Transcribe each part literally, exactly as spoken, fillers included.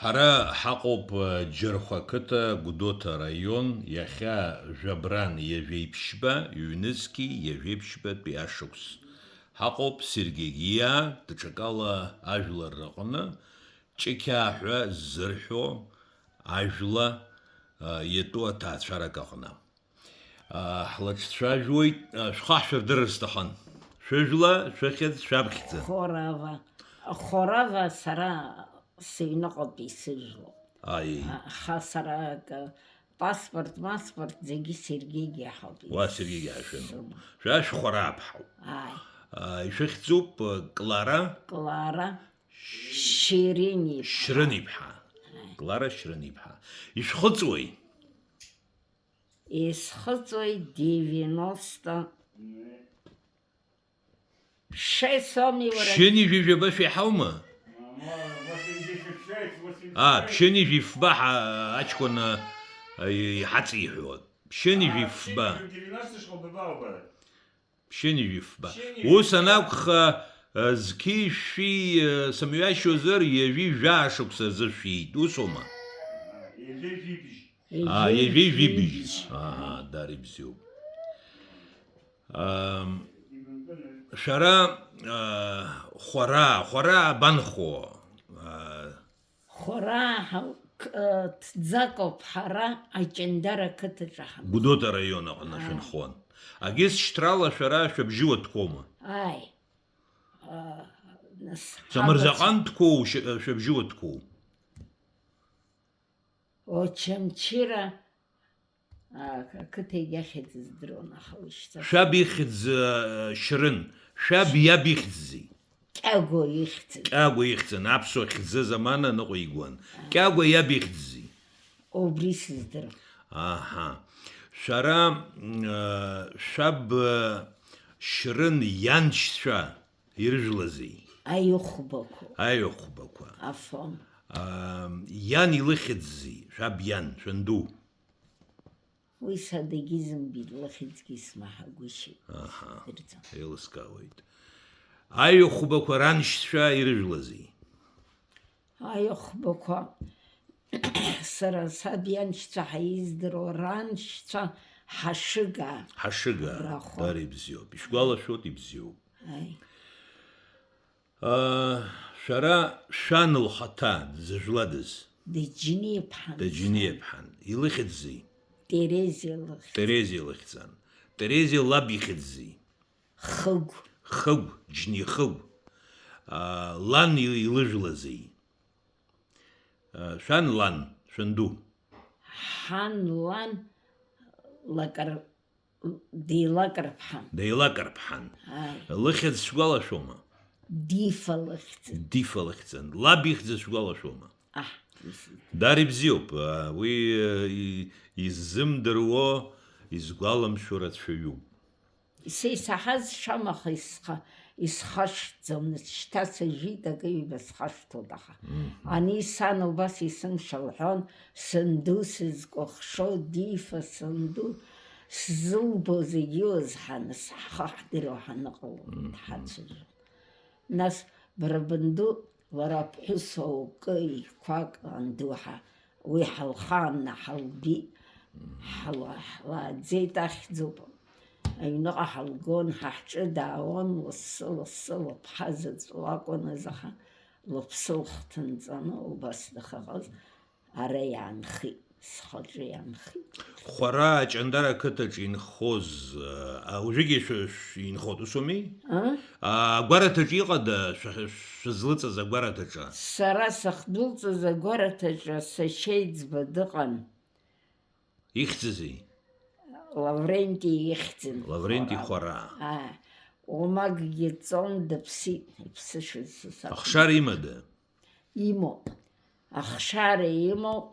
Ҳара ҳаҟоуп, э, Џьырхәа қыҭа, Гәдоуҭа раион, иахьа Жәабран ҩажәеиԥшьба, ҩнызқьи ҩажәеиԥшьбатәи ашықәс. Ҳаҟоуп Сергеи Гиа, даҽакала ажәлар рҟны, Ҷықьаа ҳәа ззырҳәо ажәла, э, иатәу аҭаацәарак аҟны. Ҳлаҿцәажәоит, шәхы ҳшәырдырыр сҭахын. Шәыжәла, шәыхьӡ, шәаԥхьӡы. Хорава. Хорава сара сыҩныҟатәи сыжәлоуп. Аи. Аха сара акы, паспорт, маспорт зегьы Сергеигьы ҳауп. Уа Сергеигьы ҳашәын. Шәа шәхәарааԥҳауп. Аи. Ишәыхьӡуп Клара. Клара Шьрыниԥҳа. Шьрыниԥҳа. Аи. Клара Шьрыниԥҳа. Ишәхыҵуеи? Исхыҵуеит девяносто шесть соми, уара. Ԥшьынҩажәи жәаба шәеиҳаума? А, ԥшьынҩажәи фба ҳа-, аҷкәын, а, и-, иҳаҵиҳәо. Ԥшьынҩажәи фба. Ԥшьынҩажәи фба. Ус анакәха, а, зқьи шәи, а, сымҩашьозар, ҩажәи жәаа шықәса азы шәиит, усоума? Ҩажәи жәибжь. Аа, ҩажәи жәибжь. Аҳа, дара ибзиоуп. Ам, шәара, а, хәара, хәара абанхо? А, хәара ҳа-, қ-, ҭӡакоуп ҳара Аҷандара ақыҭаҿы ҳан-. Гәдоуҭа араион аҟны шәынхон. Агьыс шьҭрала шәара шәабжьы уаҭәқәоума? Ааи. А, нас Самырзаҟантәқәоу шә-, шәабжьы уаҭәқәоу? Очамчыра, а, ақыҭа иахьӡыз здыруан, аха уи шьҭа. Шәаб ихьӡ, а, Шьрын, шәаб иаб ихьӡзи? Кьагәа ихьӡын. Кьагәа ихьӡын, аԥсуа хьӡы замана ныҟәа игон. Кьагәа иаб ихьӡзи? Убри сыздырам. Аҳа. Шәара, м, а, шәаб, а, Шьрын ианшьцәа ирыжәлази? Аҩыхәбақәа. Аҩыхәбақәа. Афон. А, иан илыхьӡзи? Шәаб иан, шәанду? Уи садагьы зымбеит, лыхьӡгьы смаҳагәышьеит. Аҳа. Сдырӡом. Еилыскаауеит. Аҩыхәбақәа раншьцәа ирыжәлази? Аҩыхәбақәа, сара саб ианшьцәа ҳаиздыруа раншьцәа Ҳашыга. Ҳашыга, рахәа. Дара ибзиоуп. Ишәгәалашәоит, ибзиоуп. Аи. А, шәара шәан лхаҭа дзыжәладаз? Даџьниаԥҳан. Даџьниаԥҳан. Илыхьӡзи? Терезиа лыхьӡ. Терезиа лыхьӡан. Терезиа лаб ихьӡзи? Хыгә. Хыгә, Џьни Хыгә. А, лан ил-, илыжәлази? А, шәан лан, шәанду? Ҳан лан Лакар-, Деилакарԥҳан. Деилакарԥҳан. Ааи. Лыхьӡ шәгәалашәома? Дифа лыхьӡын. Дифа лыхьӡын. Лаб ихьӡ шәгәалашәома? Аҳ, ус. Дара ибзиоуп. А, уи, э, и-, иззымдыруа, изгәаламшәо рацәаҩуп. Са исаҳаз шамаха исха-, исхашҭӡомызт, шьҭа сажәит акы ҩба схашҭуеит, аха. Мгм. Ани сан убас исымша лҳәон, санду сызкәыхшоу, Дифа санду, сзылбо зегьы иозҳаны, сҳхы ҳдыруа ҳаныҟало, мгм, дҳацәажәон. Нас бара банду, лара ԥҳәыс уаукы, иқәак анду ҳа-, Уи ҳалхаанны ҳалбеит, ҳла-, ҳлааӡеит, ахьӡуп. Аҩныҟа ҳалгон, ҳа ҳҿы даауан, лассы-лассы лыԥҳа заҵә лакәын, азаха лыԥсы лхҭынҵаны убас дахьыҟаз ара иаанхеит, схаҿы иаанхеит. Хәараа Аҷандара ақыҭаҿы инхоз, а, уажәыгьы шәы-, шә-, инхоит, ус ауми? А? А, агәараҭаҿы иҟада шәа-, шәызлыҵыз агәараҭаҿы? Сара сахдәылҵыз агәараҭаҿы сашьа иӡба дыҟан. Ихьӡызи? Лавренти ихьӡын. Лавренти Хәараа. Хәараа. Аа, уамакгьы ҵон, дыԥсит, иԥсышәаз сасаб. Ахшара имада? Имоуп. Ахшара имоуп,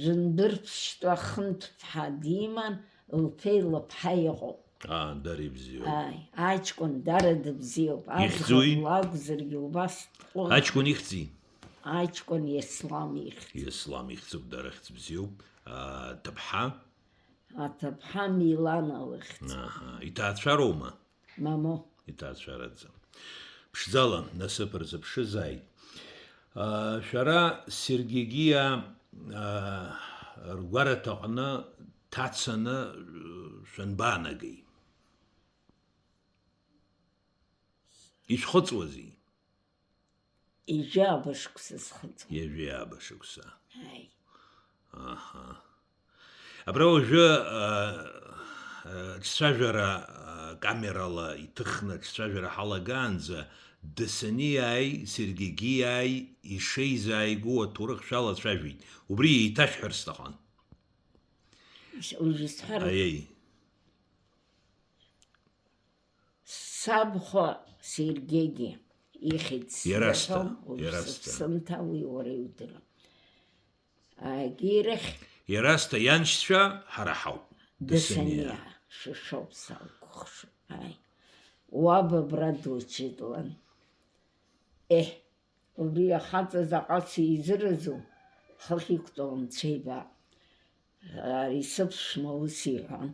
жәындәырԥшьтәа хынтә ԥҳа диман, лԥеи лыԥҳа иҟоуп. Аа, дара ибзиоуп. Ааи, аҷкәын дара дыбзиоуп. Ихьӡуи? Аӡӷаб лакәзаргьы убас дҟәыӷ-. Аҷкәын ихьӡи? Аҷкәын Еслам ихьӡ. Еслам ихьӡуп, дара хьӡ бзиоуп. А, ҭыԥҳа? Аҭыԥҳа Милана лыхьӡ. Аҳа, иҭаацәароума? Мамоу. Иҭаацәараӡам. Ԥшӡала, насыԥ рзыԥшызааит. Шәара Сергегиа ргәараҭаҟны дҭацаны шәанбаанагеи? Ишәхыҵуазеи? Ҩажәи ааба шықәса схыҵуан. Ҩажәи ааба шықәса. Ааи. Аҳа. Абра уажәы, а, а, ҿцәажәара, а, камерала иҭыхны ҿцәажәара ҳалагаанӡа, Дасаниааи Сергегиааи ишеизааигәоу аҭоурых шәалацәажәеит. Убри еиҭашәҳәар сҭахын. Ш-, уажәы сҳәар. Аиеи. Сабхәа Сергегьы ихьӡ Иара сзаҳәом, сҭа, уажә иара сҭа. Сыԥсымҭа уи уара иудыруан. Егьирахь Иара сҭа ианшьцәа ҳара ҳауп. Дасаниа. Дасаниа шәышоуп сакәыхшоуп. Ааи. Уаб абра дучитлан. Еҳ, убри ахаҵа заҟа сизыразу, хыхь иқәтәоу анцәа ибап. Ари сыԥшәма ус иҳәон,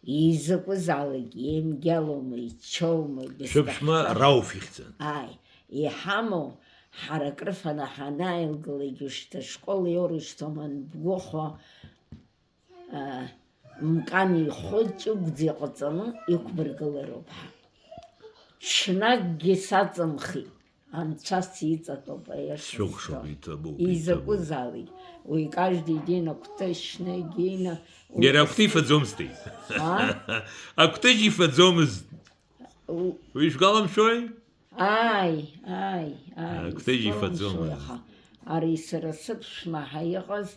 изакәызаалак иеимгьалома, иччома, Шәыԥшәма быстахцәа. Рауф ихьӡын. Ааи, иҳамоу, ҳара акрыфаны ҳанааилгалак, ушьҭа ашкол иоурышьҭуам анбгәахәа, а, мкан ихәы ҷыгәӡа иҟаҵаны иқәбыргылароуп ҳәа. Ҽнакгьы саҵамхит. Анцәа сиҵатәоуп, аиаша Сшәыхәшоуп, сҳәо. Иҭабуп, иҭабуп. Изакәызаалак, уи каждый день акәтыжь шьны егьины, уи Иара акәты ифаӡомызт. А? Акәтыжь ифаӡомызт. У- Уи шәгәаламшәои? Ааи, ааи, ааи, Акәтыжь ифаӡомызт. Исгәаламшәои, аха ари сара сыԥшәма ҳәа иҟаз,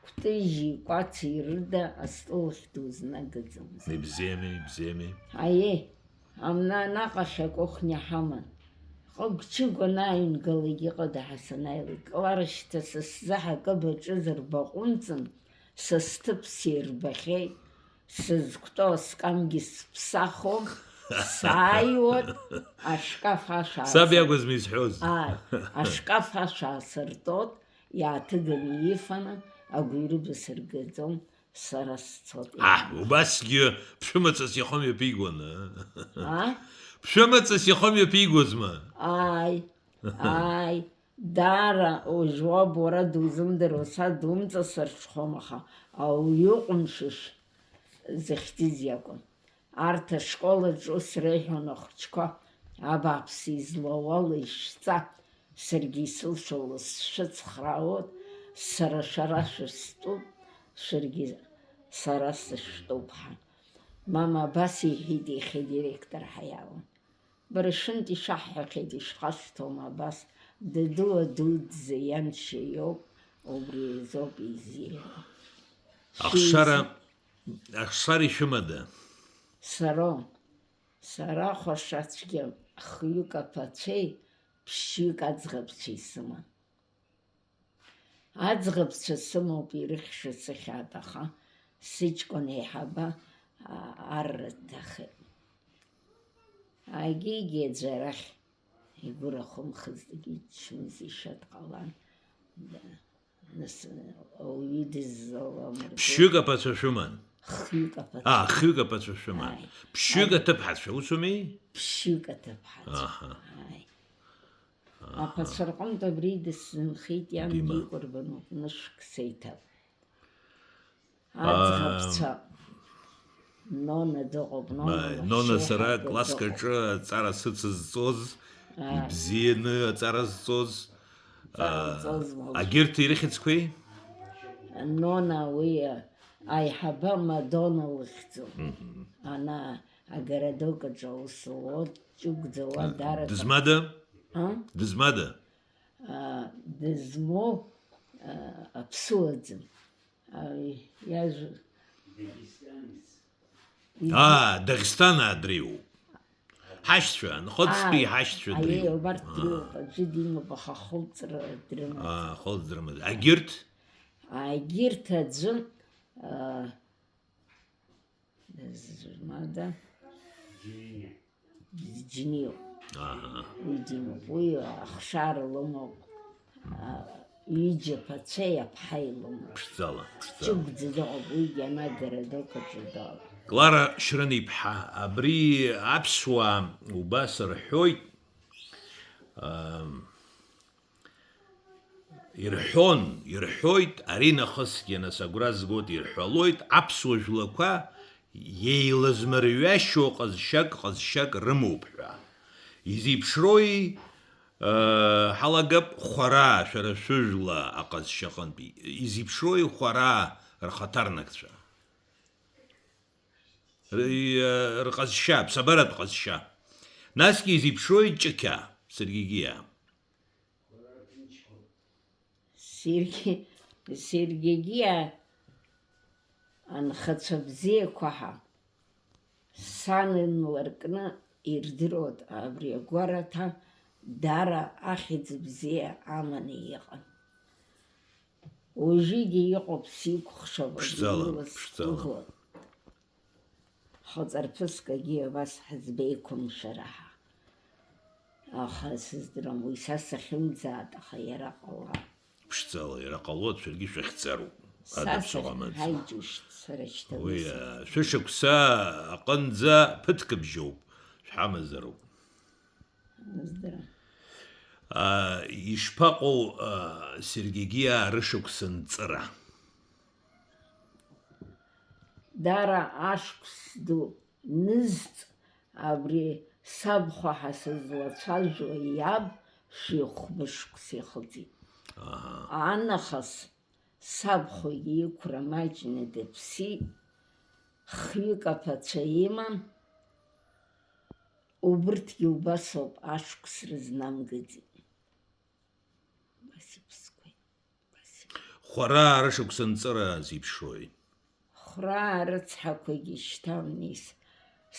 кәтыжьи кәаци рыда астол ахь дузнагӡомызт. Ибзиами, ибзиами. Аиеи, амна анаҟа ахь акухня ҳаман. Ҟыгә-чыгә анааимгалак иҟада ҳәа санааилак, Клара шьҭа са сзы ҳакы баҿызар баҟәымҵын, са сҭыԥ сирбахьеит, сызқәтәоу аскамгьы сыԥсахуам, сааиуеит, ашкаф ашә Саб аасыр-, иакәызма изҳәоз? Ааи, ашкаф ашә аасыртуеит, иааҭыганы ифаны, агәирба сыргаӡом, сара сцоит. Аҳ, убасгьы ԥшәымаҵас ихы мҩаԥигон, а? А? Ԥшәымаҵас ихы мҩаԥигозма? Ааи, ааи, даара, уажә уаб уара дузымдыруа, са думҵасырҽхәом, аха ауаҩы ҟәымшәышә захьӡыз иакәын. Арҭ ашкол аҿы ус реиҳәон ахәыҷқәа, абааԥс, излауала ишәҵа, саргьы исылшо ласшәыцхраауеит, сара шәара шәыстәуп, шәаргьы сара сышәтәуп ҳәа. Мама абас иҳәеит, иахьа директор ҳәа иаауан. Бара шәынтә ишәаҳҳәахьеит, ишәхашҭуама абас, даду адуӡӡа ианшьа иоуп, убри азоуп изиҳәо. Ахшара, ахшара ишәымада? Сароу, сара хәашацәгьа хҩык аԥацәеи ԥшьҩык аӡӷабцәеи сыман. Аӡӷабцәа сымоуп, ирыхьша сыхьаат, аха сыҷкәын еиҳаба, а, арра дҭахеит. Агьигьы аӡәы арахь игәы рахәымхызҭгьы џьшьымз ишьа дҟалан. Да. Нас, ауаҩы дыззалам ргәы. Ԥшьҩык аԥацәа шәыман? Хҩык аԥацәа. А, хҩык аԥацәа шәыман. Ааи. Ԥшьҩык Ааи. Аҭыԥҳацәа, усуми? Ԥшьҩык аҭыԥҳацәа. Аҳа. Ааи. Аҳа. Аԥацәа рҟынтә абри дысзынхеит, иан Дима. Дикәырбаноуп, нышәк сеиҭап. Аа. Аӡӷабцәа. Нона дыҟоуп, Нона Ма, лаҳәшьа Нона сара ҳәа класск дыҟоуп. Аҿы аҵара сыцызҵоз, Аа. Ибзианы аҵара зҵоз, Аҵара аа, зҵоз лоуп. Агьырҭ ирыхьӡқәеи? Нона уи, аиҳабы Мадона лыхьӡуп. Мгм. Ана агородок аҿы аус луоуп, ҷыгәӡа уа А, дара дызмада? А? Дызмада? А, дызмоу, а, аԥсуаӡам. А, иажәа- Аа, Дагестан аа дреиуоуп. Ҳашьцәа, Нхыҵтәи Аа, ҳашьцәа аиеи, дреиуоуп. Убарҭ Аа. Дреиуоуп, аӡәы димоуп, аха хылҵра дрымаӡам. Аа, хылҵ дрымаӡам. Агьырҭ? Агьырҭ аӡәы, а, Змада. Џьниоуп. Аҳа. Уи димоуп. Уи ахшара лымоуп. А, ҩыџьа ԥацәеи аԥҳаи лымоуп. Ԥшӡала, ԥшӡала. Ҷыгәӡа дыҟоуп, уигьы ана городок аҿы дыҟоуп. Клара Шьрын-иԥҳа, абри аԥсуаа убас рҳәоит, ам, Ирҳәон, ирҳәоит, ари нахысгьы, нас, агәра згоит, ирҳәалоит, аԥсуа жәлақәа еилазмырҩашьо ҟазшьак, ҟазшьак рымоуп ҳәа. Изеиԥшрои, э, ҳалагап, Хәараа, шәара шәыжәла аҟазшьаҟынтәи, изеиԥшрои Хәараа рхаҭарнакцәа? Р-, э, рҟазшьа, ԥсабаратә ҟазшьа. Насгьы изеиԥшрои Ҷықьа, Сергигиа? Сергиа, Сергигиа анхацәа бзиақәа ҳа сан инларкны ирдыруеит, абри агәараҭа дара ахьӡ бзиа аманы иҟан. Уажәыгьы иҟоуп сикәыхшоуп, Ԥшӡала, уажәы ԥшӡала. Сгәыӷуан. Хаҵарԥыскагьы абас ҳазбеиқәымшәара ҳа. Аха сыздырам, уи са сахьымӡаат, аха иара ҟалап. Ԥшӡала, иара ҟалоит, шәаргьы шәахьӡароуп. Са Ада ԥсыхәа сахь-, амаӡа. Ҳаи, џьушьҭ, сара шьҭа Уи, уи а, сахь- шәышықәса аҟынӡа ԥыҭк бжьоуп, шәҳамазароуп. Сыздырам. А, ишԥаҟоу, а, Сергигиаа рышықәса нҵыра? Дара ашықәс ду нызҵ, абри сабхәа ҳәа сызлацәажәо иаб шәихәба шықәса ихыҵит. Аҳа. Анахыс сабхәагьы иқәра маҷны дыԥсит, хҩык аԥацәа иман, убырҭгьы убасоуп, ашықәс рызнамгаӡеит. Убас иԥсқәеит. Хәараа рышықәса нҵыра зеиԥшрои? Хәраа рыцҳақәагьы шьҭалан ис-,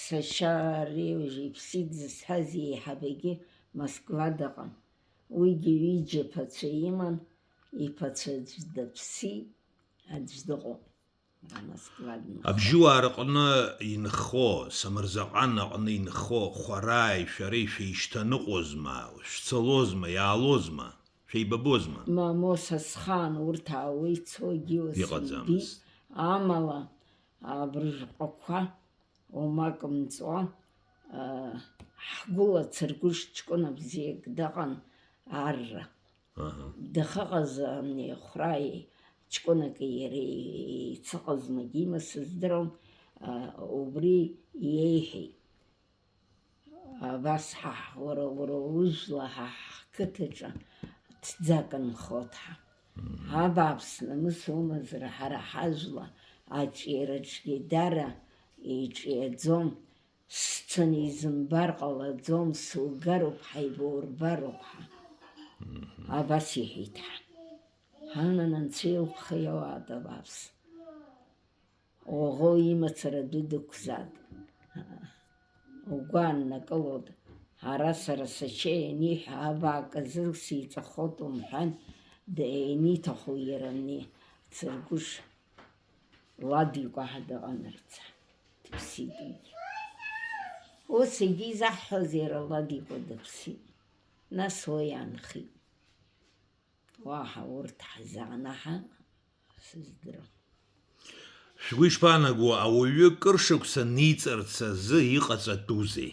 сашьа ари уажә иԥсит зысҳәаз еиҳабагьы Москва дыҟан. Уигьы ҩыџьа ԥацәа иман, иԥацәа аӡә дыԥсит, аӡә дыҟоуп. Москва дынхоит. Абжьыуаа рҟны инхо, Самырзаҟан аҟны инхо, Хәарааи шәареи шәеишьҭаныҟәозма, шәцалозма, иаалозма? Шәеибабозма? Мамоу, са схаан урҭ аауеит, цогьы Иҟаӡамызт. Амала, абыржәҟақәа, омак мҵуа, а, ҳгәыла Цыргәыш ҷкәына бзиак дыҟан, арра. Аҳа. Дахыҟаз ани Хәраи ҷкәынаки иареи еицыҟазма, дима сыздырам, а, убри иеиҳәеит. Абас ҳа, уара, уара ужәла ҳа ҳқыҭаҿы ҭӡак нхоит ҳа. Мгм. Абааԥс, намыс умазар, ҳара ҳажәла аҿиараҿгьы дара иҿиаӡом, сцаны изымбар ҟалаӡом, сугароуп ҳа, ибоурбароуп ҳа. Мгм. Абас иҳәеит ҳа. Ҳанан анцәа илԥха иауаат абааԥс. Уаӷоу имацара ду дықәзаат. Угәы ааннакылоит. Ара сара сашьа ианиҳәа, абаак азы сиҵахоит умҳәан, д-, ианиҭаху иара ани Цыргәыш Ладикәа ҳәа дыҟан рца. Дыԥсит уигьы. Ус егьа изаҳҳәоз иара Ладикәа дыԥсит. Нас уа иаанхеит. Уаҳа урҭ ҳзаанаҳа сыздырам. Шәгәы ишԥаанаго, ауаҩы кыр шықәса ниҵарц азы иҟаҵатәузеи?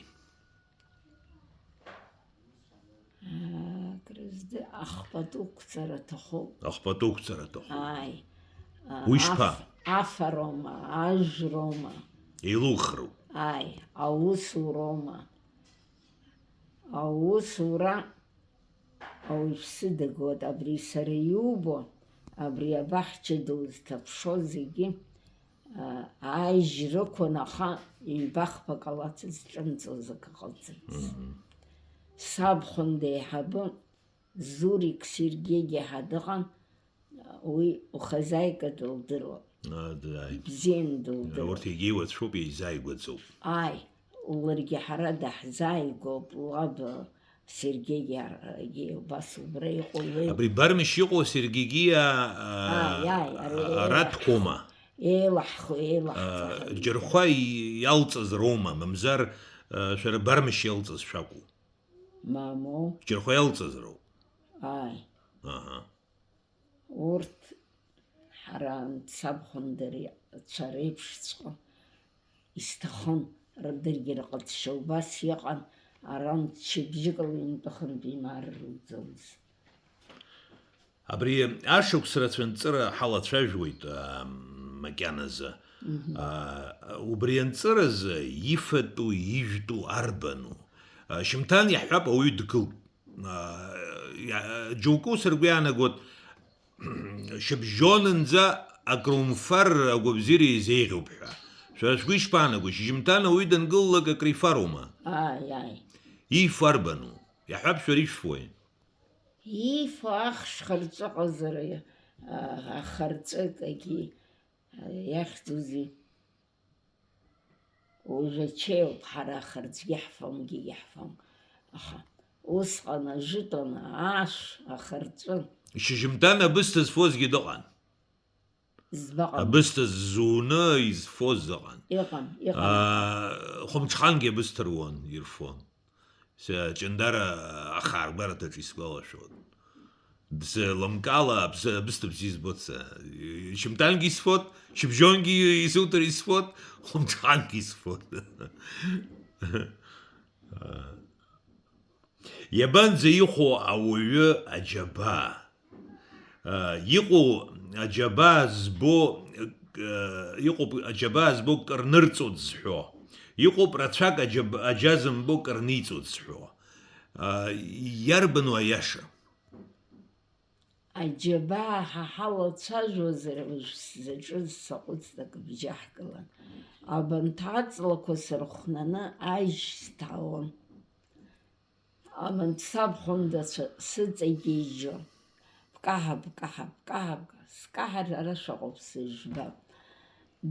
Аа, крызды-, ахпату қәҵара аҭахуп. Ахпату қәҵара аҭахуп. Ааи. А, Уи шԥа? аф-, афароума, ажәроума? Еилухроуп. Ааи, аусуроума? Аусура Ауаҩԥсы дагоит, абри сара иубо, абри абаҳча ду зҭаԥшо зегьы, а, ааижь рықәын, аха ҩба-хԥа калаҭ зҿымҵуаз акы ҟалҵац. Мгм. Сабхәында еиҳабы Зурик Сергеигьы ҳа дыҟан, Уи ухазаигатә лдыруа. А, да, ааи. Ибзианы дылдыруа. Урҭ егьа иуацәоуп, еизааигәаӡоуп. Ааи, ларгьы ҳара даҳзааигәоуп, лаб Сергеигьы арагьы убас убра иҟоу леи. Абри Бармишь иҟоу Сергеигьы, а, Ааи, ааи, ара а, ара еилаҳху. Дқәоума? Еилаҳху, еилаҳҵа. А, џьархәа иалҵыз роума, мамзар, а, шәара Бармишь иалҵыз шәакәу? Мамоу. Џьархәа иалҵыз роуп? Ааи. Аҳа. Урҭ ҳара анцабхәындырцәа реиԥшҵәҟьа исҭахын, рдыргьы рҟазшьа убас иҟан, ара мчыбжьык ала ҩынтәыхынтә имаарыруӡомызт. Абри ашықәс рацәа анҵыра ҳалацәажәуеит, аа, макьаназы. Мгм. Аа, убри анҵыразы ифатәу, ижәтәу арбану? Аа, шьымҭан иаҳҳәап, ауаҩы дгылт. Аа, иа-, џьоукы ус ргәы иаанагоит, шьыбжьонынӡа акрумфар агәабзиара изеиӷьуп ҳәа. Шәара шәгәы ишԥаанаго, шьыжьымҭан ауаҩы дангыллак акрифароума? Ааи, ааи. Иифо арбану? Иаҳҳәап, шәара ишәфуеи? Иифо ахш-хырҵәы ҟазара, а, ахырҵәы акгьы, а, иахьӡузеи? Уажә ачеиоуп, ҳара ахырҵәгьы ҳфомгьы иаҳфом. Аха усҟан ажәытәан аашә, ахырҵәы. Шьыжьымҭан абысҭа зфозгьы дыҟан. Збаҟан. Абысҭа ззуны изфоз ыҟан. Иҟан, иҟан. Аа, Хәымҽхангьы абысҭа руан, ирфон. Са Ҷандара ахааргәараҭаҿ исгәалашәон. Дзы лымкаала абз-, абысҭа бзиа избот са. Шьымҭангьы исфот, шьыбжьонгьы исуҭар исфот, Хәымҽхангьы исфот. Иабанӡа иҟоу ауаҩы аџьабаа? Иҟоу аџьабаа збо, иҟоуп аџьабаа збо кыр нырҵоит зҳәо. Иҟоуп рацәак аџьаб-, аџьа зымбо кыр ниҵоит зҳәо. Иарбану аиаша? Аџьабаа ҳа ҳалацәажәозар, уажә сзаҿыз саҟәыҵт, акы бжьаҳгалан. Абанҭ аҵлақәа сырхәнаны ажь сҭаауан. Аманҭ сабхәындацәа сыҵегьежьон. Бкаҳа, бкаҳа, бкаҳа, бкаҳа, скаҳар ара шәаҟоуп сыжәбап.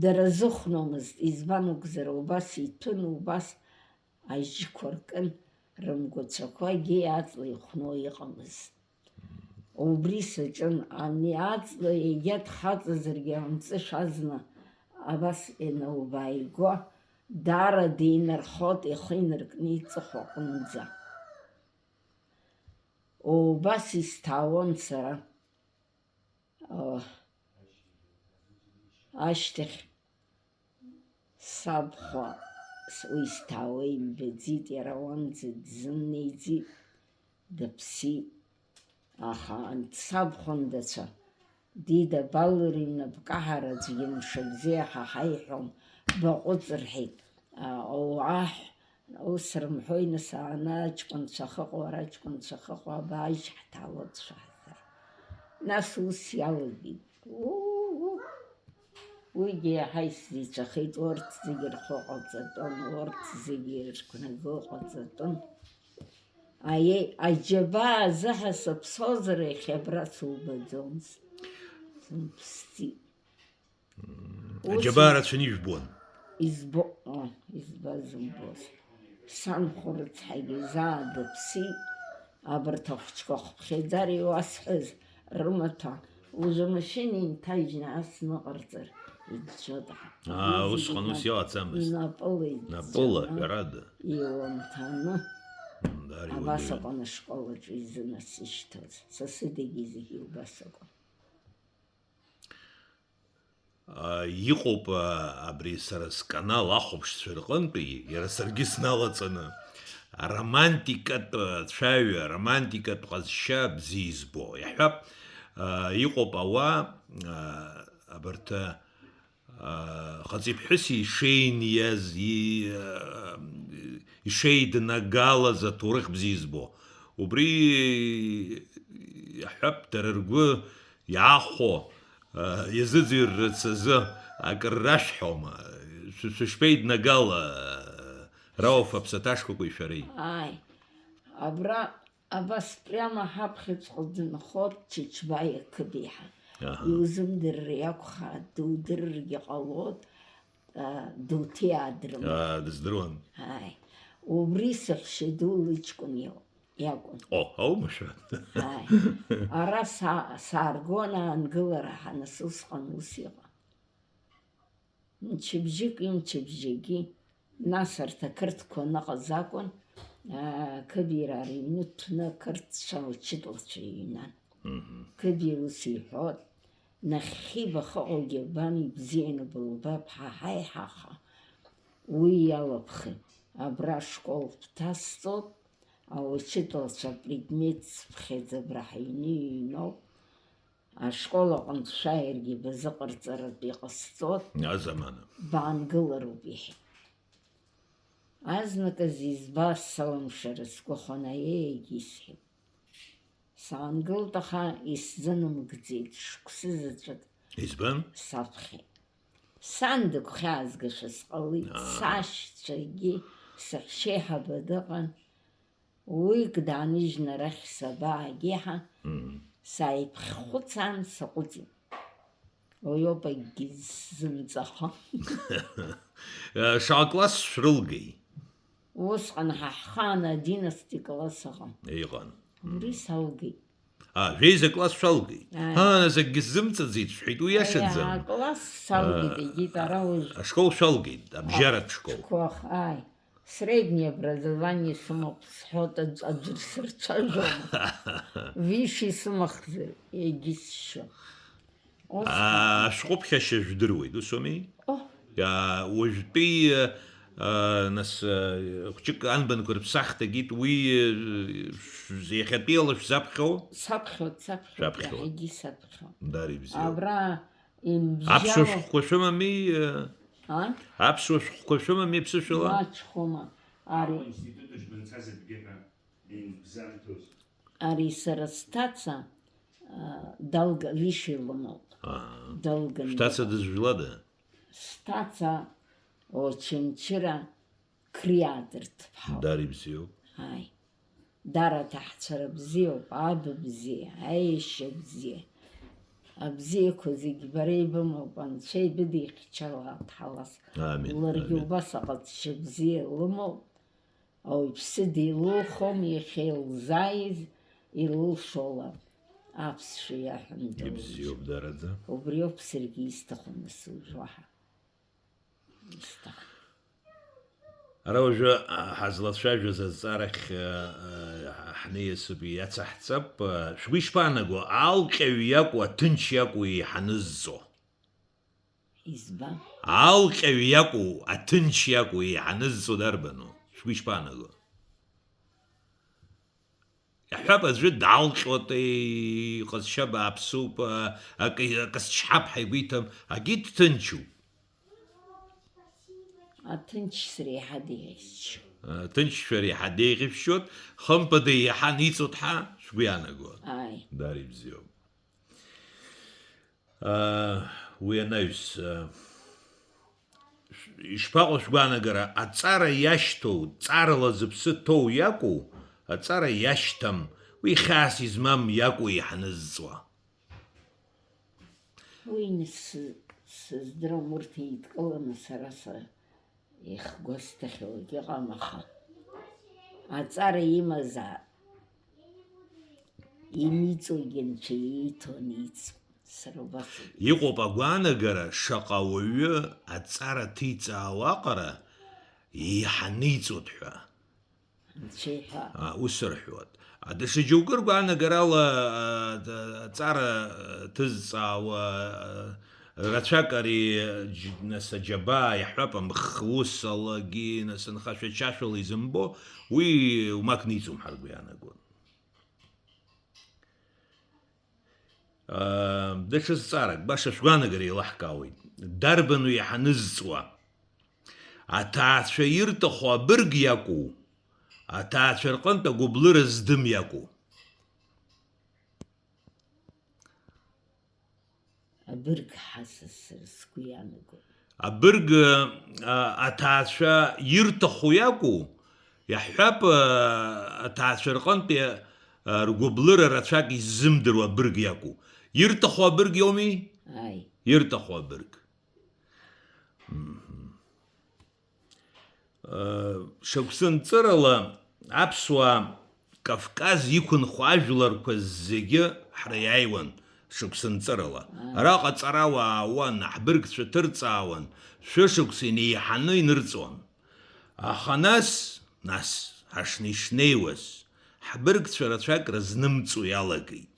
Дара зыхәномызт, избан акәзар, убас иҭәын, убас ажьқәа ркын, рымгәацәақәагьы аҵла ихәно иҟамызт. Убри саҿын, ани аҵла егьа дхаҵазаргьы амҵышә азна абас ианылбааиго, даара деинырхот ихы инаркны иҵыхәа аҟынӡа. Убас исҭаауан сара. О, ашьҭахь сабхәа с-, уи сҭаауа имбаӡеит, иара уанӡа дзымнеиӡеит, дыԥсит. Аха анҭ сабхәындацәа, Дида Балури, бкаҳар аӡәгьы мшыбзиа ҳа ҳаиҳәом, баҟәыҵ, рҳәеит. А, оу, аҳ, ус рымҳәои, нас, ааны аҷкәынцәа ахьыҟоу, ара аҷкәынцәа ахьыҟоу, абаажь ҳҭалоит шәаҳзар. Нас ус иалагеит. Уу, уигьы иаҳа исзеицәахеит, урҭ зегьы рхәы ҟаҵатәын, урҭ зегьы ргәнагоу ҟаҵатәын. Аиеи, аџьабаа азыҳәа сыԥсозар, иахьа абра субаӡомызт. Сымԥсӡеит. Ус Аџьабаа рацәаны ижәбон. Избо-, а, избаз, умбоз. Сан хәырцҳагьы заа дыԥсит, абарҭ ахәыҷқәа хыԥхьаӡара иуасҳәаз рымаҭәа, уажә амашьына инҭажьны ас ныҟарҵар, иӡәӡәо дҳа-, Аа, иӡәӡәо усҟан ус инап-, иҟаҵамызт. Инапыла иӡәӡәаны, Напыла, ҳәарада. Иламҭаны. М, дар Абас иуадаҩын. Аҟан ашкол аҿы изынасышьҭуаз. Са сыдагьы зегьы убас акәын. А, иҟоуп, а, абри сара сканал ахәаԥшцәа рҟынтәи, иара саргьы сналаҵаны, аромантикатә, а, цәаҩа, аромантикатә ҟазшьа бзиа избо. Иаҳҳәап, а, иҟоуп ауаа, а, абарҭ, а, хаҵеи ԥҳәыси ишеиниаз, и-, а, ишеиднагалаз аҭоурых бзиа избо. Убри, иаҳҳәап, дара ргәы иаахәо, а, иазыӡырҩырц азы акыр рашәҳәома? Шәы-, шәышԥеиднагала, Рауф, аԥсаҭа шкәакәеи шәареи? Ааи, абра, абас прямо ҳаԥхьаҵәҟьа дынхоит Чачба Иақыбеиҳа. Аҳа. Иузымдырыр иакәхааит, дудырыргьы ҟалоит, а, дуҭиаадрым. Аа, дыздыруан. Ааи. Убри саҳәшьа ду лыҷкәын иоуп. Иакәын. О, аумашәа? Ааи. Ара са-, сааргон аангылара ҳа, нас усҟан ус иҟан. Мчыбжьыки мчыбжьаки, нас арҭ ақырҭқәа аныҟаз акәын, аа, Кыбираа рыҩны дҭәны ақырҭцәа лчытлацәа иҩнан. Мгм. Кыбир ус иҳәот, нахьхьи бахыҟоугьы бан ибзианы былбап ҳа ҳаиҳаха. Уи иалаԥхи, абра ашкол бҭасҵоит, аучытлацәа апредмет цыԥхьаӡа абра ҳаҩны иҩноуп, Ашкол аҟынтә шәааиргьы базыҟарҵаратә иҟасҵоит. Азамана. Баангылароуп, иҳәеит. Азныказ изба салымшара сгәахәын, аиеи, егьисҳәеит. Саангылт, аха исзынамыгӡеит, шықәсы заҵәык Избан? Саԥхьеит. Сан дыгәхьаазгашәа сҟалеит, Аа. Сашьцәагьы саҳәшьеиҳаба дыҟан. Уик дааныжьны арахь сабаагеи ҳәа Мм. Сааиԥхьхәыцаан саҟәыҵит. Уиоуп акгьы сзымҵаха. Шаҟа класс шәрылгеи? Усҟан ҳа ҳхаан одиннадцатый класс ыҟан. Иҟан. Убри салгеит. А, жәеиза класс шәалгеит? Ааи. Ҳа, нас акгьы сзымҵаӡеит шәҳәеит, уи иашаӡам. Аиа, акласс салгеит, А, егьит, ара уажә. Ашкол шәалгеит, абжьаратә школ. Школ, ааи. Среднее образование сымоуп сҳәоит, аӡ-, аӡәыр сырцәажәома. Высшее сымахзар, егьысшьо. Ус. Аа, ашәҟәыԥхьашьа жәдыруеит, ус ауми? О. Иа, уажәтәи, а, нас, а, хәҷык анбанқәа рыԥсахт агеит, уи, а, шә-, иахьатәиала шәзаԥхьоу? Саԥхьоит, саԥхьоит, Шәаԥхьоит. Иаҳагьы саԥхьоит. Дара ибзиоуп. Абра Аԥсуа имбжьало. Шәҟәқәа шәымами, а? А? Аԥсуа шәҟәқәа шәымами ԥсышәала? Мачхәума, ари. Аинститут шәбымцаз акгьы ҳәа, инбзамҭоз. Ари сара сҭаца, а, далга-, высшее лымоуп. Аа. Далган. Шәҭаца дызжәлада? Сҭаца Очамчыра Криадырҭ ԥҳауп. Дара ибзиоуп. Ааи. Дара аҭаҳцәара бзиоуп, аб бзиа, аешьа бзиа. Абзиақәа зегь бара ибымоуп, Анцәа ибыдихьчалааит ҳалас. Амин, Ларгьы амин. Убас аҟазшьа бзиа лымоуп. Ауаҩԥсы дилылхом, иахьа илзааиз илылшола аԥсшәа иаҳәан дылшоит. Ибзиоуп, дараӡа. Убриоуп саргьы исҭаху, нас, уажә уаҳа. Ара уажәы, а, ҳазлацәажәоз азҵаарахь, а, а, ҳнеиасып, иацаҳҵап. А, шәгәы ишԥаанаго, алҟьаҩ иакәу, аҭынч иакәу еиҳаны зҵо? Избан? Алҟьаҩ иакәу, аҭынч иакәу еиҳаны зҵо дарбану? Шәгәы ишԥаанаго? Иаҳҳәап, аӡәы далҟьоит, иҟазшьа бааԥсуп, акы, акы счҳап ҳәа игәы иҭам, агьы дҭынчуп. Аҭынчшьа реиҳа деиӷьасшьоит. Аҭынчшьа реиҳа деиӷьасшьоит, хымԥада еиҳа ниҵоит ҳәа шәгәы иаанагоит. Ааи. Дара ибзиоуп. Аа, уи анаҩс, аа, ш-, ишԥаҟоу шәгәаанагара, аҵара иашьҭоу, ҵарала зыԥсы ҭоу иакәу, аҵара иашьҭам, уи хьаас измам иакәу еиҳаны зҵуа? Уи ны сы-, сыздырам, урҭ еидкыланы сара са-, Ихгәасҭахьоугь ыҟам, аха аҵара имазаап. Иниҵогьы Анцәа ииҭо аниҵ, сара убас. Иҟоуп агәаанагара, шаҟа ауаҩы аҵара ҭиҵаауа аҟара еиҳа ниҵоит ҳәа. Анцәа иҳәа. А, ус рҳәоит. А, даҽа џьоукы ргәаанагарала, а, д-, аҵара, а, ҭызҵаауа, а, рацәак ари, џь-, нас, аџьабаа иаҳҳәап, амхы усалагьы, нас, нхашәа-чашәала изымбо, уи умак ниҵом ҳәа ргәы иаанагон. Аа, даҽа зҵаарак, баша шәгәаанагара еилаҳкаауеит. Дарбану еиҳа нызҵуа? Аҭаацәа ирҭаху абырг иакәу, аҭаацәа рҟынтә агәыблыра здым иакәу? Абырг ҳасасыр сгәы иаанагоит. Абырг, а, аҭаацәа ирҭаху иакәу, иаҳҳәап, а, аҭаацәа рҟынтәи, а, ргәыблыра рацәак иззымдыруа абырг иакәу. Ирҭаху абырг иоуми? Ааи. Ирҭаху абырг. Мгм. Шықәсынҵырала аԥсуаа Кавказ иқәынхо ажәларқәа зегьы ҳара иааиуан шықәсынҵырала. Араҟа ҵарауаа аауан, ҳбыргцәа ҭырҵаауан, шәышықәса инеиҳаны инырҵуан. Аха нас, нас, ҳашни-, ишнеиуаз, ҳбыргцәа рацәак рызнымҵуа иалагеит.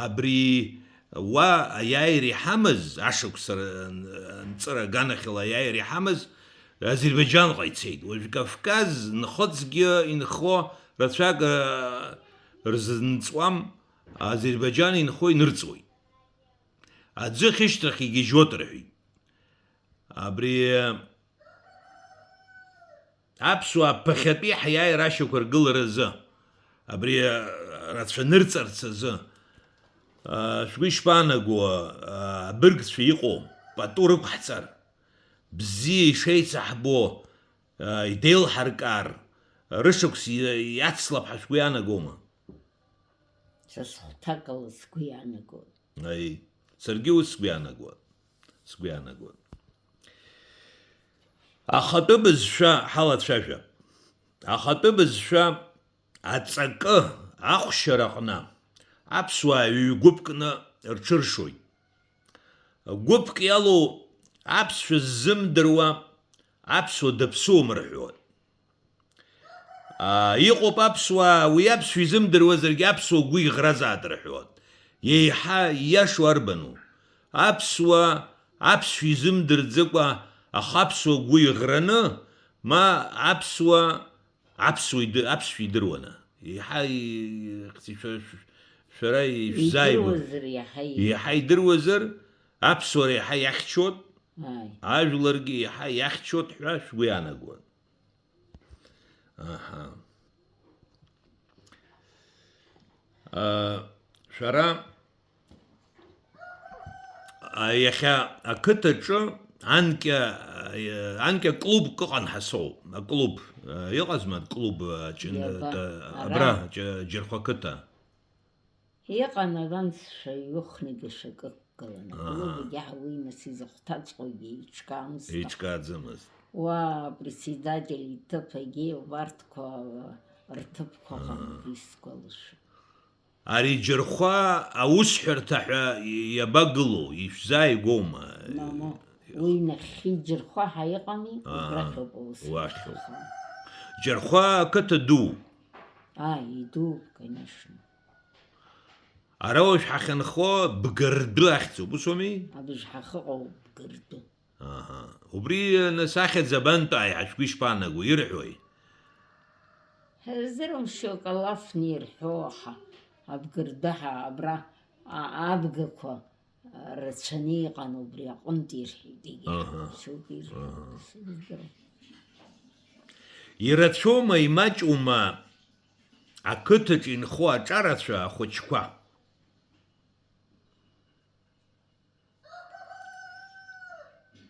Абри уа аиааира иҳамаз, ашықәса р-, нҵыра аганахьала аиааира иҳамаз, Азербаиџьанҟа ицеит. Уажә Кавказ нхыҵгьы инхо рацәак, а, рзынҵуам, Азербаиџьан инхо инырҵуеит. Аӡы ахьышьҭрахь игьежьуеит рҳәеит. Абри аԥсуаа ԥыхьатәи ҳиааира ашьақәыргыларазы, абри рацәа нырҵарц азы, шәгәы ишԥаанаго, абыргцәа иҟоу пату рықәҳҵар, бзиа ишеицаҳбо идеилҳаркаар, рышықәс иацлап ҳәа шәгәы иаанагома? Са схәҭакала сгәы иаанагоит. Аи, саргьы ус сгәы иаанагоит. Сгәы иаанагоит. Ахатәы бызшәа ҳалацәажәап. Ахатәы бызшәа аҵакы ахәшьараҟны аԥсуаа ҩ-гәыԥкны рҽыршоит. Гәыԥк иалоу аԥсшәа ззымдыруа аԥсуа даԥсуам рҳәоит. Иҟоуп аԥсуаа, уи аԥсшәа изымдыруазаргьы аԥсуа гәы иӷразааит рҳәоит. Еиҳа ииашоу арбану? Аԥсуа аԥсшәа изымдырӡакәа, аха аԥсуа гәы иӷраны, ма аԥсуа аԥсуа иды-, аԥсшәа идыруаны. Еиҳа и-, шәа-, шәара ишәзааигәа. Идыруазар иаҳа и-, Иаҳа идыруазар, аԥсуара иаҳа иахьчоит, Ааи. Ажәларгьы иаҳа иахьчоит ҳәа шәгәы иаанагоит. Аҳа. А, шәара, а, иахьа ақыҭаҿы анкьа, а, анкьа клубк ыҟан ҳасоу, аклуб, а, иҟазма аклуб, а, ҷын-, Иаба, а, ара? Абра, Ҷ-, Џьырхәа қыҭа. Иҟан аранӡ шәаҩыхны даҽакы ықәгылан. Аҳа. Аклуб егьаҳа уи нас изыхәҭаҵәҟьогьы еиҿкаамызт. Еиҿкааӡамызт. Уа апредседатель иҭыԥ егьи убарҭқәа рҭыԥқәа Аҳа. Ҟан, уи сгәалашәоит. Ари Џьырхәа аусҳәарҭа ҳәа иабагылоу, ишәзааигәоума? Мамоу, уи нахьхьи Џьырхәа ҳәа иҟами, Аҳа. Убрахь ауп аусҳәарҭа Уахьоуп. Аханы. Џьырхәа ақыҭа ду. Ааи, идууп, конечно. Ара уажә ҳахьынхо Бгырды ахьӡуп, ус ауми? Абыжь ҳахьыҟоу Бгырды. Аҳа. Убри, нас, ахьӡ абантәааи ҳәа шәгәы ишԥаанаго, ирҳәои? Ҳзырымшьо Калафны ирҳәо, аха Абгырды ҳа абра, а, абгақәа, а, рацәаны иҟан, убри аҟынтә ирҳәеит, егьи Аҳа. Шьоук ирҳәо, Аҳа. Сыздырам. Ирацәоума, имаҷума ақыҭаҿ инхо аҿарацәа ахәыҷқәа.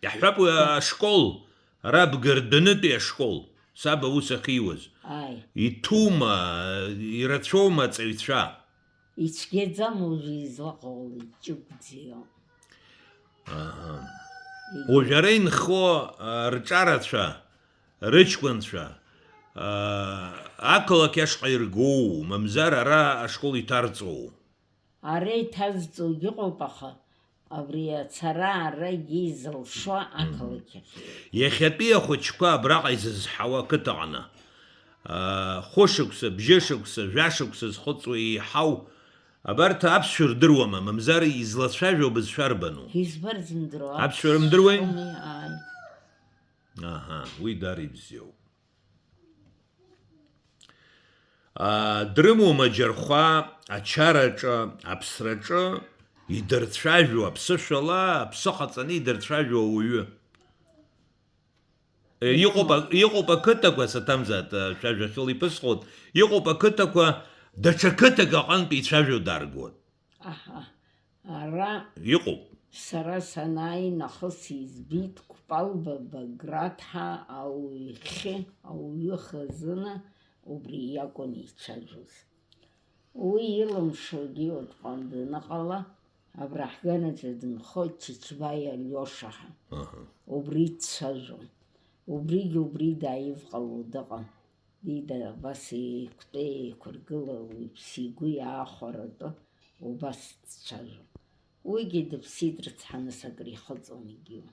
Иаҳҳәап, уи ашкол, ара Бгырдынытәи ашкол, саб аус ахьиуаз. Ааи. Иҭуума, ирацәоума аҵаҩцәа? Ицәгьаӡам уажәы излаҟоу, иҷыгәӡио. Аҳа. Егьи- Уажә ара инхо, а, рҿарацәа, рыҷкәынцәа, а, ақалақь ашҟа иргоу, мамзар ара ашкол иҭарҵоу? Ара иҭазҵогьы ыҟоуп, аха абри ацара ара егьи изылшо ақалақь ахь. Иахьатәи ахәыҷқәа абраҟа изызҳауа ақыҭаҟны, аа, хәышықәса, бжьышықәса, жәашықәса зхыҵуа еиҳау, абарҭ аԥсшәа рдыруама, мамзар излацәажәо абызшәа рбану? Избар зымдыруа? Аԥсшәа рымдыруеи? Ааи. Аҳа, уи даара ибзиоуп. Аа, дрымоума Џьырхәа ачараҿы, аԥсраҿы идырцәажәо, аԥсышәала аԥсы ҟаҵаны идырцәажәо ауаҩы? Е, иҟоуп а-, иҟоуп ақыҭақәа, саҭамзааит, а, шәажәа хьыла иԥысҟоит, иҟоуп ақыҭақәа, даҽа қыҭак аҟынтә ицәажәо даргоит. Аҳа. Ара Иҟоуп. Сара санааи нахыс избеит Кәпалба Баграт ҳәа ауаҩхьы, ауаҩы хазына убри иакәын ицәажәоз. Уи илымшогьы иоуп, ҟан даныҟала, абра ҳганаҿы дынхоит Чачбаи Алиоша ҳәа. Аҳа. Убри дцәажәон. Убригьы убри дааивҟало дыҟан. Дида абас еиқәтәа-еиқәыргыла уи ԥсигәы иаахәаратәы убас дцәажәон. Уигьы дыԥсит рыцҳаныс акрихыҵуан егьиу.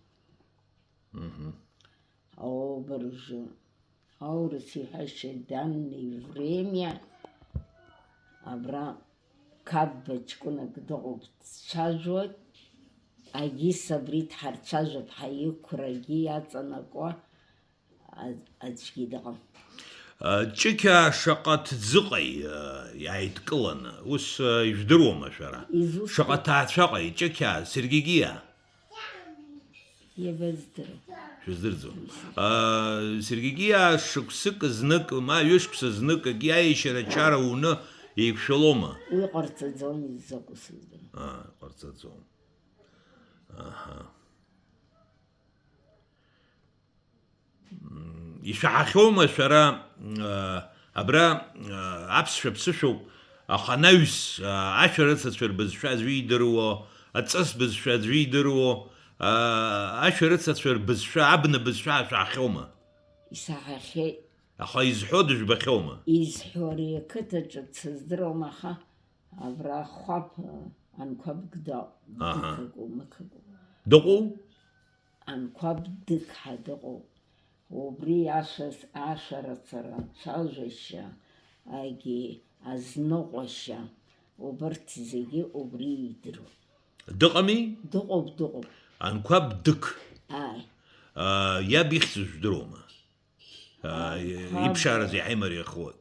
Мгм. Обыржәы, аурыс иҳәашьа данный время, абра қапба ҷкәынак дыҟоуп, дцәажәоит, агьыс абри дҳарцәажәап ҳәа иқәрагьы иаҵанакуа, аӡ-, аӡәгьы дыҟам. Ҷықьаа шаҟа ҭӡыҟеи, иааидкыланы, ус, ижәдыруама шәара? Изусҭа? Шаҟа ҭаацәаҟеи, Ҷықьаа, Сергигиаа? Иабаздыруа? Шәыздырӡом. Сергигиаа шықәсык знык, ма ҩышықәса знык акы иаишьара ачара уны еиқәшәалома? Уи ҟарҵаӡом, изакәу сыздырам. Аа, ҟарҵаӡом. Аҳа. Ишәаҳахьоума шәара, абра, аԥсшәа ԥсышәоуп, аха анаҩс, ашәарыцацәа рбызшәа аӡәы идыруо, аҵыс бызшәа аӡәы идыруо, ашәарыцацәа рбызшәа, абна бызшәа ҳашәаҳахьоума? Исаҳахьеит. Аха изҳәо дыжәбахьоума? Изҳәо ари ақыҭаҿы дсыздыруам, аха абра Хәаԥ, Анқәаб Гдал, Аҳа. Дықакәу, мықакәу. Дыҟоу? Анқәаб Дықҳа дыҟоуп. Убри ашәа-, ашәарацара, ацәажәашьа, агьи азныҟәашьа, убарҭ зегьы убри идыруан. Дыҟами? Дыҟоуп, дыҟоуп. Анқәаб Дык. Ааи. А, иаб ихьӡ жәдыруама? А, Анқәаб иԥшаараз иаҳа имариахоит.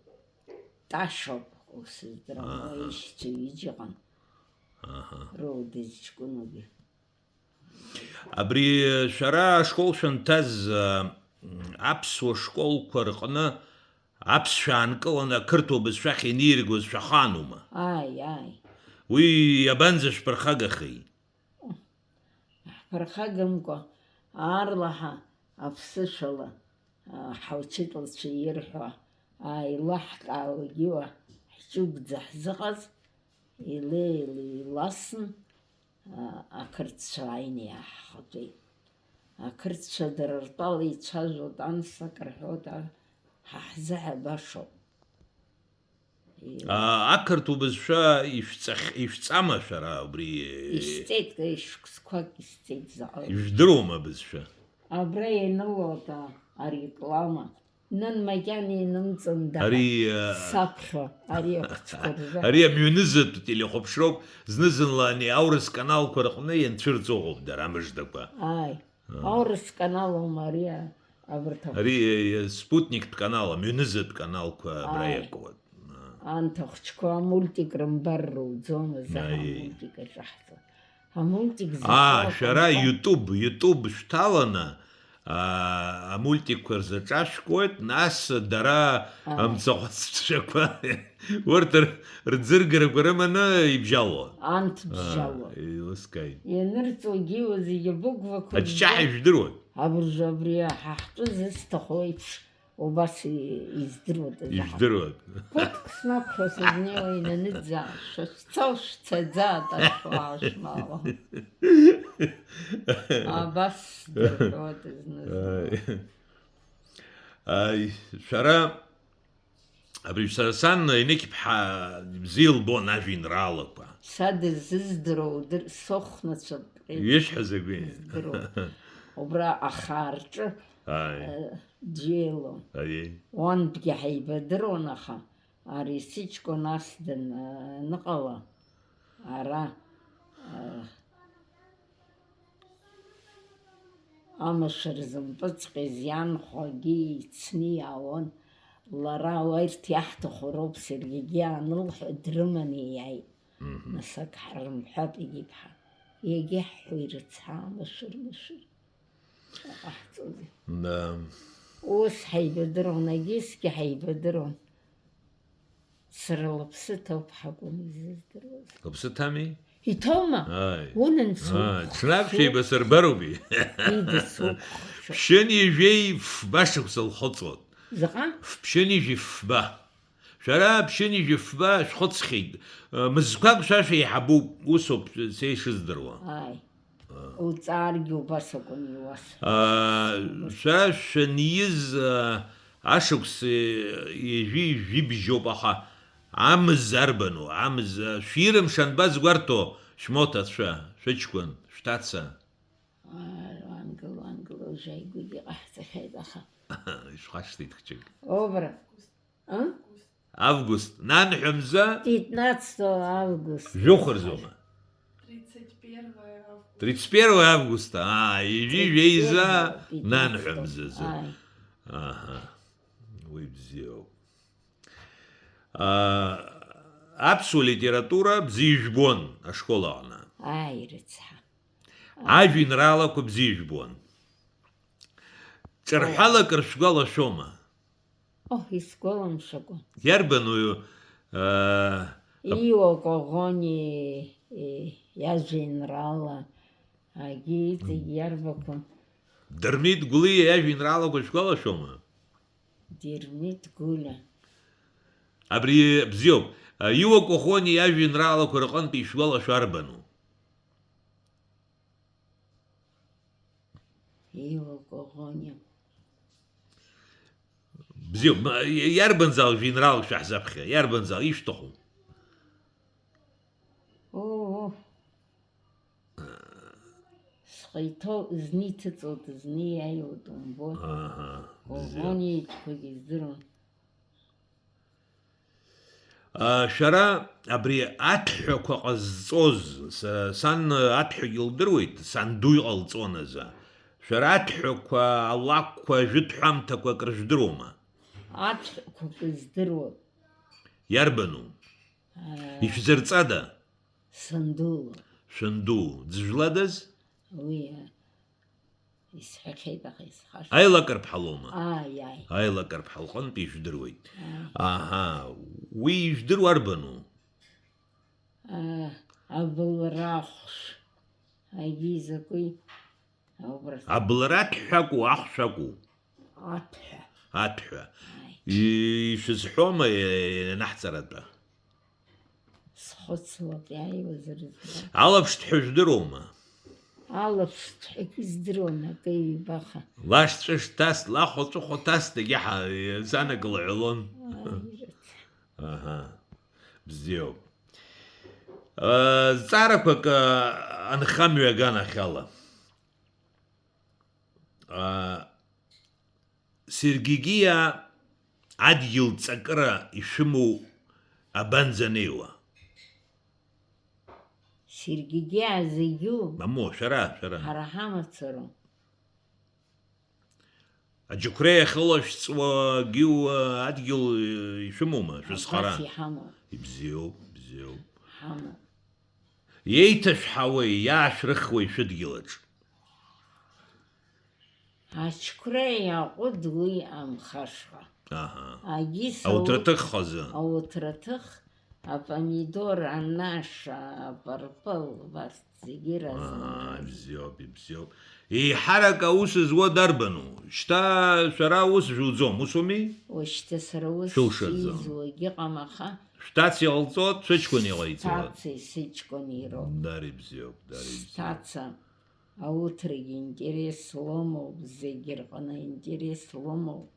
Ташоуп, усыздырам, Аҳа. Уа ишьцәа ҩыџьа ыҟан. Аҳа. Роудыз ҷкәыноугьы. Абри шәара ашкол шәанҭаз, а, аԥсуа школқәа рҟны аԥсшәа аанкыланы ақырҭуа бызшәахь ианиргоз шәахаанума? Ааи, ааи. Уи иабанӡашәԥырхагахеи? Ҳԥырхагамкәа, аарлаҳа аԥсышәала, а, ҳаучытлацәа ирҳәо ааилаҳкаауагьы уа ҳҷыгәӡа ҳзыҟаз, илеи-илеиласны, ақырҭцәа ааины иааҳхатәеит. Ақырҭцәа дара ртәала ицәажәоит, анс акы рҳәоит, ар-, ҳа ҳзыҳәа башоуп. Е- А, ақырҭуа бызшәа ишәҵах-, ишәҵама шәара убри? Исҵеит, шықәсқәак исҵеит заҟа. Ижәдыруама абызшәа? Абра ианылоит, а, ареклама. Нан макьана инымҵын, дара Ари, э, саԥхьо, ари ахәыҷқәа рзы. Ари амҩанызатә телехәаԥшроуп, зны-зынла ани аурыс каналқәа рҟны ианцәырҵо ыҟоуп дара, амыждақәа. Ааи. Аа. Аурыс канал аума ари, а, абарҭ ахәыҷ- Ари, э, спутниктә канал, амҩанызатә каналқәа абра Ааи. Иакуа. Анҭ ахәыҷқәа амультик рымбар руӡомызт, аха Ааи. Амультик аҿаҳҵон. Амультик Аа, зыхьоу шәара акомпани- YouTube, YouTube шәҭаланы, аа, амультикқәа рзаҿашәкуеит, нас дара Аа. Амцахәаццәақәа, урҭ р-, рӡыргарақәа рыманы ибжьалон. Анҭ Аа, бжьалон. Еилыскааит. Ианырҵогьы уи зегьы быгәлақәа Аҷҷаҳәа рзы- ижәдыруан? Абыржәы абри ҳа ҳтәы зысҭаху еиԥш, Убас и-, издыруада заҳа? Ижәдыруада? Ԥыҭк снаԥхьо сызнеиуа инаныӡаа, шәа шәцо шәцаӡа, аташәуаа шәмаауа. Абас сдырҳәуада зны-зынла? Ааи. Ааи, шәара, абри сара сан Енықьԥҳа бзиа илбон ажәеинраалақәа. Са дызыздыруа удыр-, сохәнацәа Ишәҳәаз агәы. Здыруа. Убра ахаа рҿы, Ааи. Э, џьеилон. Аиеи. Уангьы ҳаибадыруан, аха ари сыҷкәын ас даныҟала, ара, э, амашәыр зымпыҵҟьаз ианхәагьы ицны иаауан. Лара, урҭ иаҳҭаху роуп, Сергигьы анылҳәа, дрыманы иааит. Мгм. Нас ак ҳрымҳәап, егьиԥҳа. Иагьаҳҳәо ирыцҳа, машәыр, машәыр. Иҟаҳҵозеи? Да. Ус ҳаибадыруан, егьысгьы ҳаибадыруан. Сара лыԥсы ҭоуп ҳакәын изыздыруаз. Лыԥсы ҭами? Иҭоума? Ааи. Унан су- Ааи, ҽнак шәеибасырбароуп. Ида суқәхшәа. Ԥшьынҩажәеи фба шықәса лхыҵуан. Заҟа? Ф-, ԥшьынҩажәи фба. Шәара ԥшьынҩажәи фба шәхыҵхьеит, мызқәак шәа шәеиҳабуп, усоуп са ишыздыруа. Ааи. Уҵааргьы убас акәын иуасҳәо. Аа, шәа шәаниз, аа, ашықәс ҩажәи жәибжьоуп, аха амз арбану, амз, шәирымш анбазгәарҭо, шәмоҭацәа, шәыҷкәын, шәҭаца? Ааи, уангыл, уангыл, уже игәгьы ҟаҳҵахьеит, аха. Ишәхашҭит хәҷык. Обра. А? Август. Нанҳәа мза? Пятнадцатого августа. Жәохә рзоума? Тридцать первое августа. Тридцать первое августа. Аа, ижәи жәеиза Тридцать первое, нанҳәа пятнадцатого. Мзазы. Ааи. Аҳа. Уи бзиоуп. Аа, аԥсуа литература бзиа ижәбон ашкол аҟны. Ааи, рыцҳа. Ажәеинраалақәа бзиа ижәбон. Ҿырҳәала акыр шәгәалашәома? Оҳ, исгәаламшәакәа. Иарбан уаҩы, аа, Иуа Коӷониа, е, иажәеинраала, агьи иҵегь иарбақәа. Дырмит Гәлиа иажәеинраалақәа шәгәалашәома? Дырмит Гәлиа. Абри бзиоуп. Иуа Коӷониа иажәеинраалақәа рҟынтә ишәгәалашәо арбану? Иуа Коӷониа. Бзиоуп. Ма, иарбанзаалак жәеинраалак шәаҳзаԥхьа, иарбанзаалак ишәҭаху? Оо. Схы иҭоу зны иҭыҵуеит, зны иааиуеит, умбои. Аҳа, бзиоуп. Коӷониа итәқәагьы здыруан. А, шәара абри аҭәҳәақәа ҟазҵоз, са, сан аҭәҳәагьы лдыруеит, санду иҟалҵон азы. Шәара аҭәҳәақәа, алакәқәа, ажәытә ҳәамҭақәа акры жәдыруама? Аҭәҳәақәа акы здыруа. Иарбану? Аа. Ишәзырҵада? Санду. Шәанду. Дзыжәладаз? Уи, а, исҳәахьеит, аха исхашҭ. Аилакарԥҳа лоума? Ааи, ааи. Аилакарԥҳа лҟынтә ижәдыруеит. Ааи. Аҳа, уи ижәдыруа арбану? А, абылра ахәшә. Агьи закәи? Убра. Абылра аҭәҳәа акәу, ахәшә акәу? Аҭәҳәа. Аҭәҳәа. Ааи. И-, ишәызҳәома, е-, ианаҳҵаратәа? Схәыцлап, иааиуазар збап. Алаԥшҭҳәа жәдыруама? Алаԥшҭҳәагьы здыруан, акы ҩбаха. Лашҵәы шҭас, лахәаҵәыхәа ҭас, дагьаҳа-, санагылҳәалон. Ааи, рыц. Аҳа. Бзиоуп. Э, зҵаарақәак, э, анхамҩа аганахьала. Аа, Сергигиа адгьыл ҵакыра ишәымоу абанӡанеиуа? Сергигиа зегьу? Мамоу, шәара, шәара. Ҳара ҳамацароуп. Аџьықәреи ахьылашәҵуагьы адгьыл ишәымоума, шәызхара? Абас иҳамоуп. Ибзиоуп, бзиоуп. Ҳамоуп. Иеиҭашәҳауеи иаашәрыхуеи шәыдгьылаҿ? Ачқәра иаҟәыд уи амхашәа. Аҳа. Агьыс ауҭраҭых хазы. Ауҭраҭых, апомидор, анаша, апырпыл, убарҭ зегьы разнообразие. Аа, ибзиоуп, ибзиоуп. Еиҳарак аус зуа дарбану? Шьҭа шәара аус шәуӡом, ус ауми? Уажәшьҭа сара ус шәылшаӡом. Сизуагь ыҟам, аха Шәҭаца иҟалҵоит, шәыҷкәын иҟаиҵоит. Сҭацеи сыҷкәыни роуп. Дар ибзиоуп, дар ибзиоуп. Сҭаца ауҭрагьы интерес лымоуп, зегь рҟны интерес лымоуп.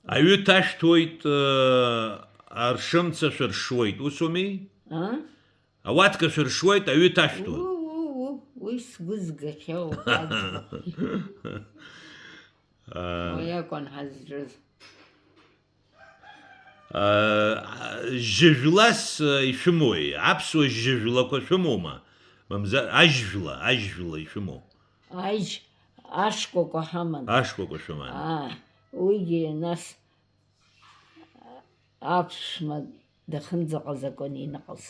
Аҩы ҭашәҭуеит, э, аршымца шәыршуеит, усуми? А? Ауатка шәыршуеит, аҩы ҭашәҭуеит. У, у, у, уи сгәы згахьоу аӡбахә. А. Уи акәын ҳазҿыз. Аа, жьыжәлас, э, ишәымои? Аԥсуа жьыжәлақәа шәымоума? Мамзар, ажьжәла, ажьжәла ишәымоу? Ажь, ашкәакәа ҳаман. Ашкәакәа шәыман. Аа, уигьы нас аԥшәма дахынӡаҟаз акәын иныҟаз.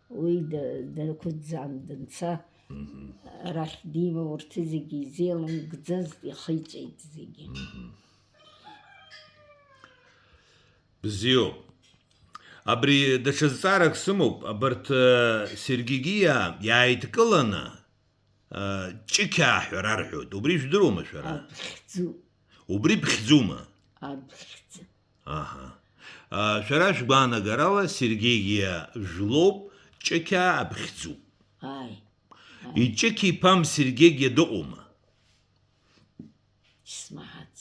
Уи да-, дақәыӡӡан данца, Мгм. арахь дима урҭ зегьы изеилымкӡазт, ихиҵәеит зегьы. Мгм. Бзиоуп. Абри даҽа зҵаарак сымоуп. Абарҭ, э, Сергигиа иааидкыланы, э, Ҷықьаа ҳәа рарҳәоит. Убри жәдыруама шәара? Абхьӡуп. Убри бхьӡума? Абхьӡ. Аҳа. А, шәара шәгәаанагарала Сергигиа жәлоуп, Ҷықьаа абхьӡуп. Ааи. Ааи. Иҷықь иԥам Сергигиа дыҟоума? Исмаҳац.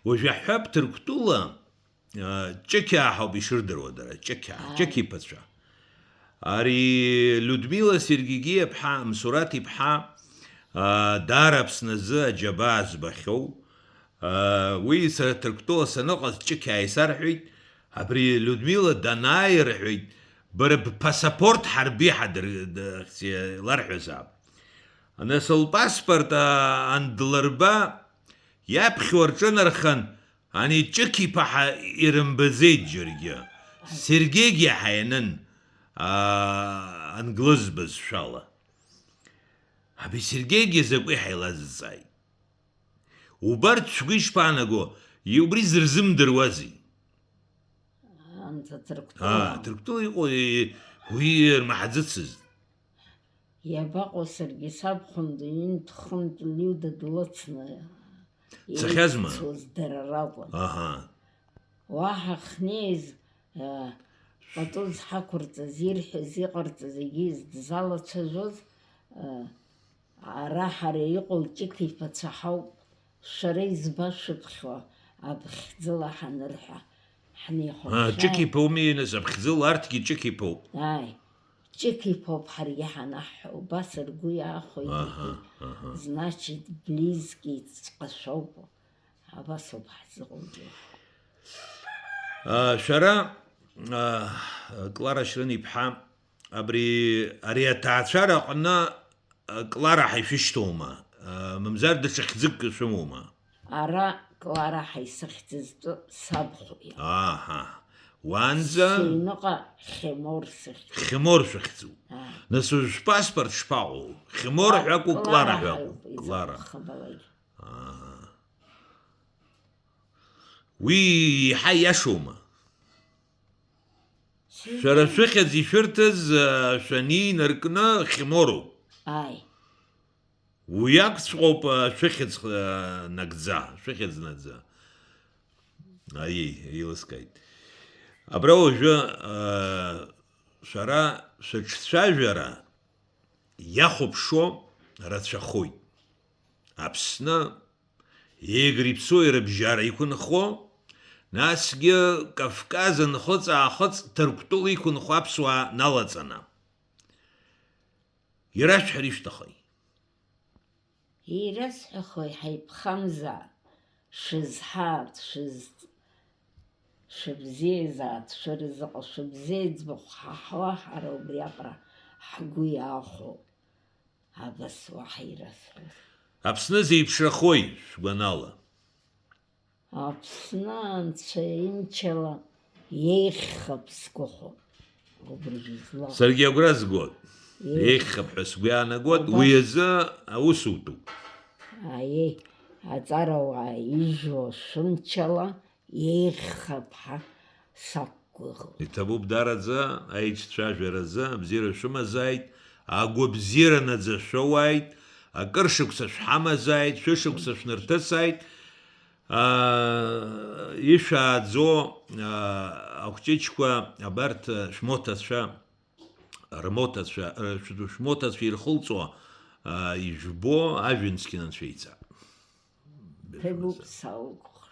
Уажә иаҳҳәап, Ҭырқәтәыла, а, Ҷықьаа ҳауп ишырдыруа дара, Ҷықьаа, Ааи. Ҷықь иԥацәа. Ари Людмила Сергигиа-ԥҳа, Мсураҭ иԥҳа, а, даара Аԥсны азы аџьабаа збахьоу, а, уи сара Ҭырқәтәыла саныҟаз Ҷықьаа исарҳәеит, абри Людмила данааи рҳәеит, бара бпасапорт ҳарбеиҳа дыр-, д-, ларҳәазаап. Нас лпаспорт, а, андлырба, иаԥхьо рҿынархан, Ани Ҷықь-иԥа ҳа ирымбаӡеит џьаргьы. Сергеигьы иаҳа ианын, аа, англыз бызшәала. Абри Сергеигьы закәи ҳәа илазҵааит. Убарҭ шәгәы ишԥаанаго, и-, убри зырзымдыруазеи? Анҭ Ҭырқәтәыла. Аа, Ҭырқәтәыла иҟоу, и-, уи рмаҳаӡыцызт. Иабаҟоу, саргьы сабхәында, ҩынтә-хынтә Лиуда длыцны Дцахьазма? Еиццоз дара ракәын. Аҳа. Уаҳа ҳнеиз, э, пату зҳақәырҵаз, ирҳәаз, иҟарҵаз, егьиз дызлацәажәоз, э, ара ҳара иҟоу Ҷықь-иԥацәа ҳауп, шәара избашәыԥхьо абхьӡыла ҳанырҳәа, ҳнеихәаԥшааит. Ҷықь-иԥа уми, нас, абхьӡыла, арҭгьы Ҷықь-иԥоуп. Ааи, Ҷықь-иԥоуп ҳаргьы ҳанаҳҳәо, убас ргәы иаахәеит, аҳа, егьи, аҳа, значит, близкиҵәҟьа шәоуп, абас ауп ҳзыҟоугьы. А, шәара, а, Клара Шьрын-иԥҳа, абри, ари аҭаацәара аҟны, а, Клара ҳәа ишәышьҭоума? А, мамзар даҽа хьӡык шәымоума? Ара Клара ҳәа исыхьӡыз тәы сабхәа иоуп. Аҳа. Уанӡа? Сыҩныҟа Хьемор сыхьӡуп. Хьемор шәыхьӡуп. Ааи. Нас уажә шәпаспорт шԥаҟоу? Хьемор ҳәа акәу, Клара, Клара ҳәа акәу? Клара. Клара. Аҳа. Уи еиҳа иашоума? Шәара шәыхьӡ ишәырҭаз, а, шәанинаркны Хьеморуп. Ааи. Уи акәҵәҟьоуп, а, шәыхьӡ, а, нагӡа, шәыхьӡ нагӡа. Аиеи, еилыскааит. Абра уажәы, а, шәара шәыҿцәажәара иахәаԥшуа рацәахоит. Аԥсны, Егри Ԥсои рыбжьара иқәынхо, насгьы Кавказ нхыҵ-аахыҵ Ҭырқәтәыла иқәынхо аԥсуаа налаҵаны. Ирашәҳәар ишәҭахи? Ирасҳәахои, ҳаиԥхамзаап, шәызҳааит, шәыз-, шәыбзиазааит, шәара заҟа шәыбзиа иӡбахә ҳаҳауа, ҳара убриаҟара ҳгәы иаахәо, абас уаҳа ирасҳәоз. Аԥсны зеиԥшрахои, шәгәанала? Аԥсны анцәа имчала иеиӷьхап сгәахәуан. Убригьы излоу. Саргьы агәра згоит. Еиӷьхап. Еиӷьхап ҳәа сгәы иаанагоит, убас, уи азы аус утәуп. Аиеи, аҵарауаа ижәуа шәымчала иеиӷьхап ҳәа сақәгәыӷуеит. Иҭабуп даараӡа аиҿцәажәаразы, абзиара шәымазааит, агәабзиара наӡа шәоуааит, акыр шықәса шәҳамазааит, шәышықәса шәнырҭысааит. Аа, ишәааӡо, аа, ахәҷыҷқәа, абарҭ, шәмоҭацәа, рмоҭацәа, р-, шә-, шәмоҭацәа ирхылҵуа, аа, ижәбо ажәҩан зқьын анцәа иҵа. Ҭабуп, саугәх-,